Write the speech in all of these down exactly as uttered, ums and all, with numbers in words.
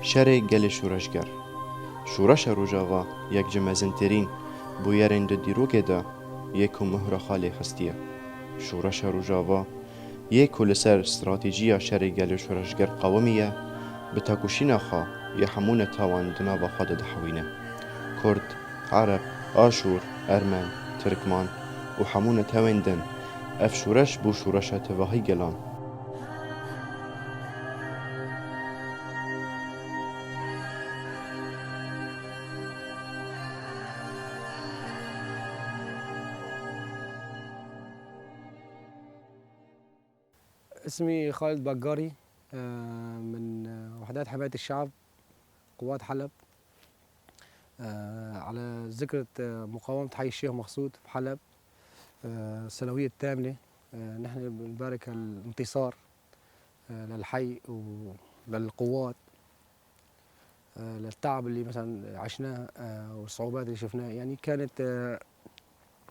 Şerê gelê şoreşger. Şoreşa Rojava yek ji mezintirîn bûyerên di dîrokê de yê ku mihra xwe lê xistiye. Şoreşa Rojava yê ku li ser stratejiya şerê gelê şoreşger qewimiye, bi tekoşîna xwe yê hemû netewan di nava xwe de dihewîne. Kurd, Ereb, Aşûr, Ermen, Tirkman û hemû netewên din, ev şoreş bû şoreşa tevahî gelan. اسمي خالد بقاري، آه، من، آه، وحدات حماية الشعب، قوات حلب. آه، على ذكرة، آه، مقاومة حي الشيخ مقصود بحلب، آه، السنوية الثامنة. آه، نحن بنبارك الانتصار، آه، للحي وللقوات، آه، للتعب اللي مثلًا عشناه، آه، والصعوبات اللي شفناها. يعني كانت، آه،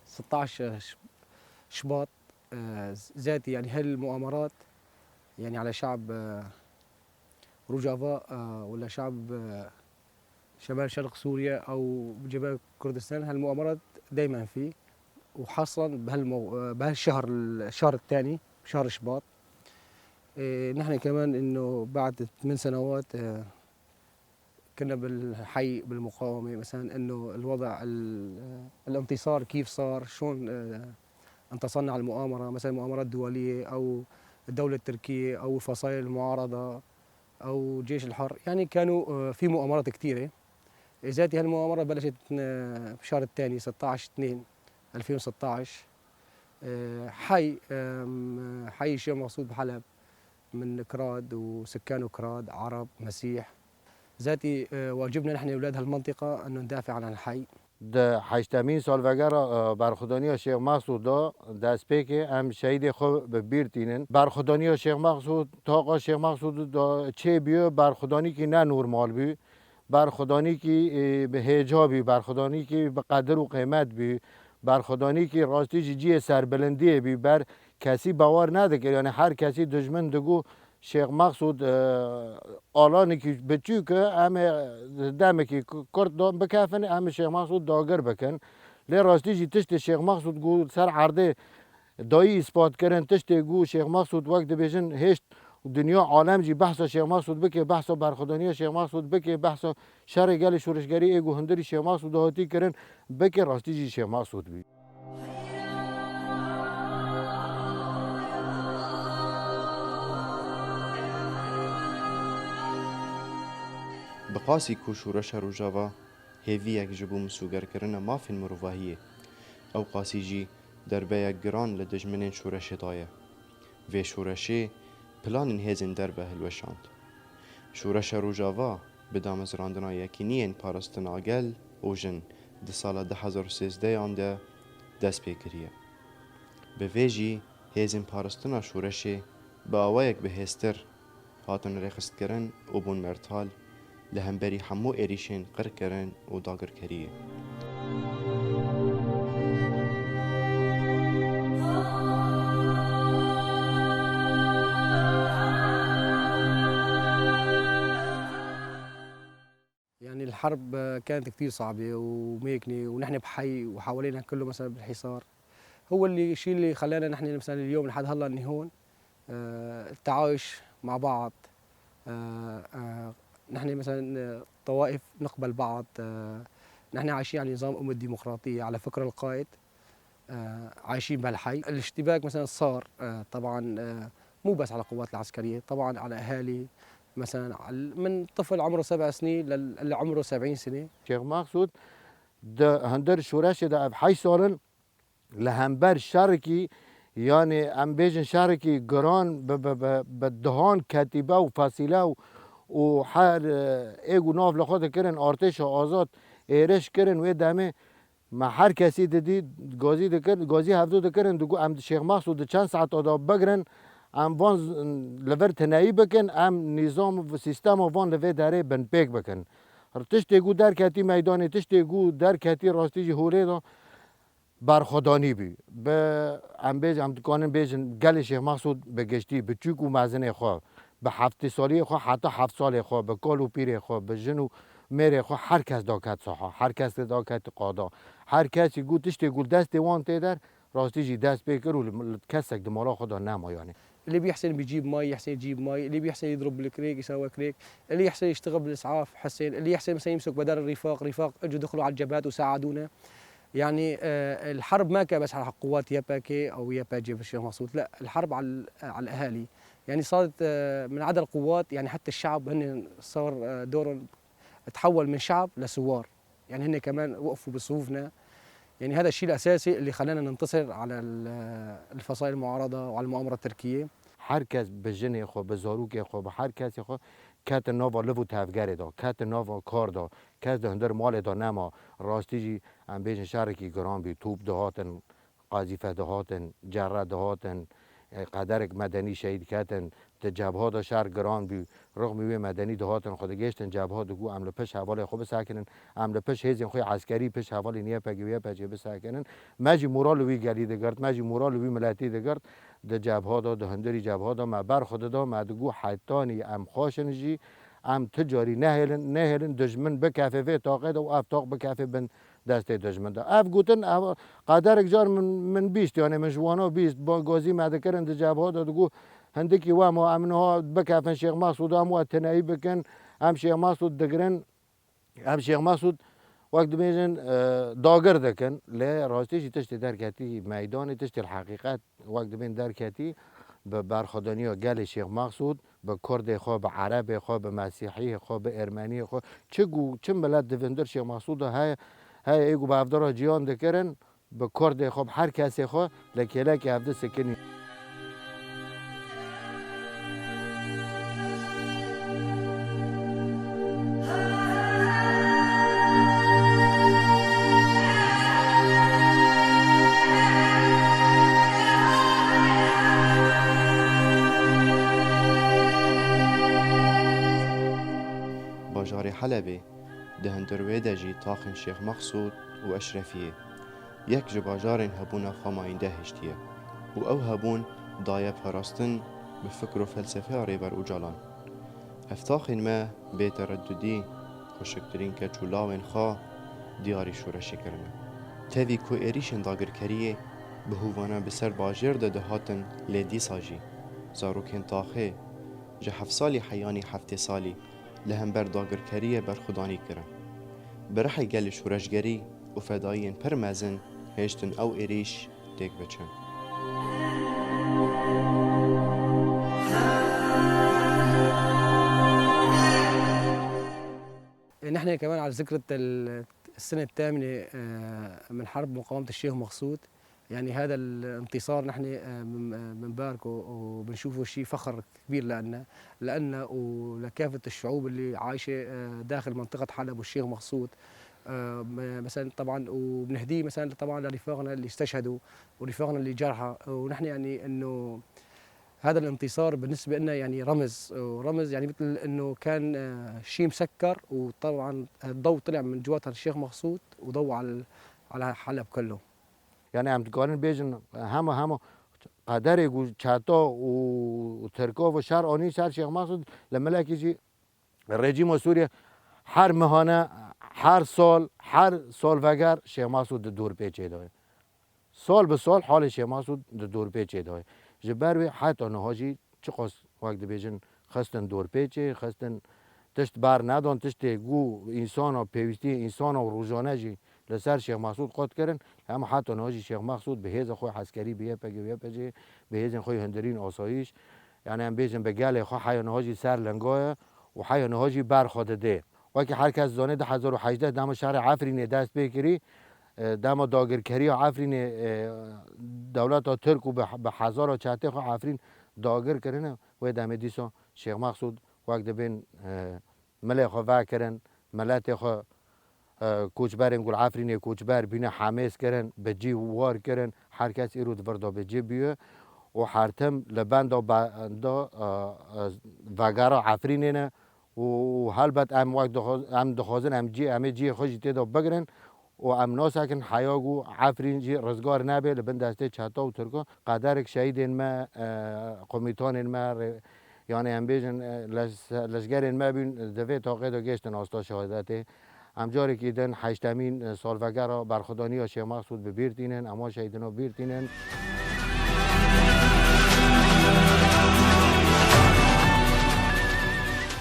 ستعش ش-، شباط، آه، ذاتي، يعني هالمؤامرات، يعني على شعب، آه، روجافا، آه، ولا شعب، آه، شمال شرق سوريا أو جبال كردستان، هالمؤامرات دايمًا في، وخاصة بهالمو-، آه، بهالشهر، الشهر الثاني، شهر شباط. إيه، نحن كمان إنه بعد ثمان سنوات، آه، كنا بالحي بالمقاومة، مثلًا إنه الوضع ال-، الانتصار كيف صار، شلون، آه، انتصرنا على المؤامرة، مثلًا مؤامرات دولية أو الدولة التركية أو فصائل المعارضة أو جيش الحر، يعني كانوا، آه، في مؤامرات كتيرة. ذاتي هالمؤامرة بلشت، آه، بشهر الثاني، ستعش اثنين ألفين وستعش. آه، حي، آم، حي الشيخ مقصود بحلب من كراد وسكانه كراد، عرب، مسيح. ذاتي، آه، واجبنا نحن أولاد هالمنطقة إنه ندافع عن الحي. Di heştemîn salvegera, e, berxwedaniya Şêx Mexsûd de destpêkê em şehîdê xwe bi bîr tînin. Berxwedaniya Şêx Mexsûd, taqa Şêx Mexsûd de çê bûye, berxwedanîkî ne normal bû. Berxwedanîkî, e, bi hêca bû, berxwedanîkî bi qedir û qîmet bû. Berxwedanîkî rastî jî cihê serbilindiyê bû. Ber kesî bawer nedikir. Yani her kesî dijmin digot Şêx Mexsûd, e, alanekî biçûk e, em ê demekî ku-, kurt da-, bikefin, em ê Şêx Mexsûd dagir bikin. Lê rastî jî tiştê Şêx Mexsûd ku ser erdê dayî îspat kirin, tiştê ku Şêx Mexsûd wek dibêjin hêşt û dinya alem jî behsa Şêx Mexsûd bike, behsa berxwedaniya Şêx Mexsûd bike, behsa şerê gelê şoreşgerî ê ku hundirî Şêx Mexsûd hatî kirin bike, rastî jî Şêx Mexsûd bî. Bi qasî ku şoreşa Rojava hêviyek ji bo misûgerkirina mafên mirovahiyê, ew qasî jî derbeyek giran li dijminên şoreşê daye. Vê şoreşê planên hêzên derve hilweşand. Şoreşa Rojava bi damezrandina yekîniyên parastina gel û jin di sala du hezar û sêzdeh an de dest pê kiriye. Bi vê jî hêzên parastina şoreşê bi awayek bihêztir hatin rêxistkirin û bûn mertal li hemberî hemû êrîşên qirkirin û dagirkeriyê. يعني الحرب كانت كتير صعبة وماكنة، ونحن بحي وحوالينا كله مثلًا بالحصار. هو اللي، الشي اللي خلانا نحن مثلًا اليوم لحد هلأ إني هون، آه، التعايش مع بعض. آه، آه، نحن مثلًا، آه، طوائف نقبل بعض. آه، نحن عايشين على نظام أمة ديمقراطية على فكر القائد. آه، عايشين بهالحي. الاشتباك مثلًا صار، آه، طبعًا، آه، مو بس على القوات العسكرية، طبعًا على أهالي، مثلًا على، من طفل عمره سبع سنين لل-، اللي عمره سبعين سنة. Şêx Mexsûd di hundir şoreşê de ev heşt sal in li hember şerekî, yani em bêjin şerekî giran bi, bi, bi, bi dihan ketîbe û fesîle û, û her, e, ê ku nav li xwe dikirin artêşa azad êriş kirin wê demê. Me her kesî didî, gazî dikir, gazî hevdû dikirin, digot, "Em di Şêx Mexsûd di çend saeta de bigirin, em van z-, li vir tineyî bikin, em nîzam, sîstema van li vê derê binpêk bikin." Tiştê ku derketî meydanê, tiştê ku derketî rastî jî holê de berxwedanî bû. Bi, em bêj-, em dikarin bêjin gelê Şêx Mexsûd bi giştî, biçûk û mezinê xwe, Bi heftê saliyê xwe heta heft salê xwe, bi kal û pîrê xwe, bi jin û mêrê xwe her kes daket saha, her kes daket qada. Her kesî got tiştê ku destê wan tê der, rastî jî dest pê kir û li, kesek di mala xwe de nema yanî. اللي بيحسن بيجيب مي، يحسن يجيب مي، اللي بيحسن يضرب بالكريك يسوي كريك، اللي يحسن يشتغل بالإسعاف حسن، اللي يحسن مثلًا يمسك بدل الرفاق، رفاق اجوا دخلوا على الجبهات وساعدونا. يعني، آه، الحرب ما كان بس على قوات يا باكي أو يا باجي بالشيخ مقصود، لا، الحرب على ال-، على الأهالي. يعني صارت، آه، من عدا القوات، يعني حتى الشعب هن صار، آه، دورهم تحول من شعب لثوار. يعني هن كمان وقفوا بصفوفنا. يعني هذا الشيء الأساسي اللي خلانا ننتصر على ال-، الفصائل المعارضة وعلى المؤامرة التركية. Her kes bi jinê xwe, bi zarokê xwe, bi her kesê xwe ketin nava liv û tevgerê de, ketin nava kar de, kes di hundir malê de nema. Rastî jî em bêjin şerekî giran bî, top dihatin, qezîfe dihatin, cerre dihatin, e, qederek medenî şehîd ketin. Di cebha de şer giran bû, rixmî wê medenî dihatin, xwe digihiştin cebha, digot, em li pişt hevalê xwe bisekinin, em li pişt hêzên xwe yê eskerî, pişt hevalên Y P G û Y P C'ê bisekinin. Me jî moral li wî gelî digirt, me jî moral li wî miletî digirt. Di cebha de, di hundirî cebha de me ber xwe dida, me digot, hetanî em xweş in jî, em ti carî nehêlin, nehêlin dijmin bikeve vê taqê de û ev taq bikeve bin destê dijmin de. Ev gotin, ev qederek car min, min bîst, yani min ji wana bîst, ba gazî me dikirin di cebha de, digot, hindikî wema em niha bikevin Şêx Mesûd, em we tineyî bikin, em Şêx Mesûd digirin, em Şêx Mesûd wek dibêjin, e, dagir dikin. Lê rastî jî tiştê derketî meydanê, tiştê li heqîqet wek dibên derketî, bi berxwedaniya gelê Şêx Mesûd, bi kurdê xwe, bi erebê xwe, bi mesîhiyê xwe, bi ermeniyê xwe, çi gu-, çi milet di hundir Şêx Mesûd de heye, heye ê ku bi hevdira ciyan dikirin, bi kurdê xwe, bi her kesê xwe li kêlekê hev disekinî. Bajarê Helebê di hundir wê de jî taxên Şêx Mexsûd û Eşrefiyê yek ji bajarên hebûna xwe mayînde hiştiye û ew hebûn daye parastin bi fikr û felsefeya Rêber Ocalan. Ev taxên me bê tereddudî xweşiktirîn keç û lawên xwe diyarî şoreşê kirine. Tevî ku êrîşên dagirkeriyê bi hovane bi ser bajêr de dihatin, lê dîsa jî zarokên taxê ji heft salî heyanî heftê salî li hember dagirkeriyê berxwedanî kirin. Bi rihê gelê şoreşgerî û fedayiyên pir mezin hêştin ew êrîş têk biçin. نحن كمان على ذكرى ال-، السنة الثامنة، آه، من حرب مقاومة الشيخ مقصود. يعني هذا الانتصار نحن، آه، بن-، آه، بنباركه وبنشوفه شيء فخر كبير لنا، لنا ولكافة الشعوب اللي عايشة، آه، داخل منطقة حلب والشيخ مقصود. آه، م-، مثلًا طبعًا، وبنهديه مثلًا طبعًا لرفاقنا اللي استشهدوا ورفاقنا اللي جرحى. ونحن يعني إنه هذا الانتصار بالنسبة لنا يعني رمز، ورمز يعني مثل إنه كان، آه، شيء مسكر، وطبعًا الضوء طلع من جواتها الشيخ مقصود وضوء على ال-، على حلب كله. Yani em dikarin bêjin hema hema qederê ku çeta û Tirkov û şer anî ser Şêx Mesûd li milekî jî rejîma Sûriye her mihane, her sal, her salveger Şêx Mesûd di dorpêçê de ye. Sal bi sal halê Şêx Mesûd di dorpêçê de ye. Ji ber wê heta niha jî çiqas wek dibêjin xistin dorpêçê, xistin tişt ber nedan, tiştê ku însana pêwîstiyê însana û rojane jî li ser Şêx Mesûd qut kirin, hema heta niha jî Şêx Mesûd bi hêza xwe eskerî, bi Y P G û Y P C'ê, bi hêzên xwe yê hundirîn asayîş, yani em bêjin bi gelê xwe heya niha jî ser linga ye û heya niha jî ber xwe didê. Wekî her kes dizane du hezar û hejdeh dema şerê Efrînê dest pê kirî, e, dema dagirkeriya Efrînê, e, dewleta Tirk û bi, bi hezara çetê xwe Efrîn dagir kirine, wê demê dîsa Şêx Mexsûd wek dibên, e, milê xwe vekirin, miletê xwe, e, koçberên ku li Efrînê koçber bîne hemêz kirin, bi cî war kirin, her kes îro di vir de bi cî bûye û her tim li benda, benda, e, e, vegera Efrînê ne û, û helbet em wek dixwaz-, em dixwazin em cî, em ê cihê xwe jî tê de bigirin û em nasekin heya ku Efrîn jî rizgar nebe li bin destê çeta û Tirkan. Qederek şehîdên me, e, komîtanên me, rê-, Yanî em bêjin, e, leş-, leşgerên me bûn, di vê taqê de gêştin asta şehadetê. Em carekî din heştemîn, e, salvegera berxwedaniya Şêx Mexsûd bi bîr tînin, ema şehîdina bîr tînin.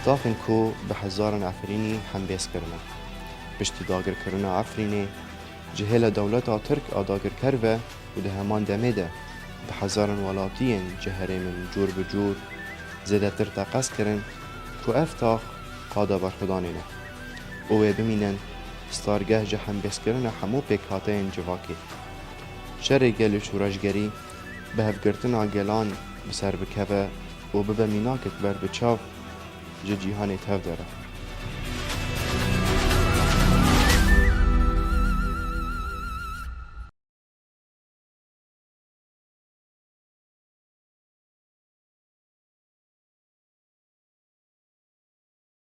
Taxên ku bi hezaran Efrînî hembêz kirine. Piştî dagirkirina Efrînê, ji hêla dewleta Tirk a dagirker ve û di heman demê de bi hezaran welatiyên ji herêmên cûr bi cûr zêdetir teqez kirin ku ev tax qada berxwedanê ne û wê bimînin stargeh ji hembêzkirina hemû pêkhateyên civakê. Şerê gel û şoreşgerî bi hevgirtina gelan bi ser bikeve û bibe mînakek ber bi çav ji cîhanê tev de re.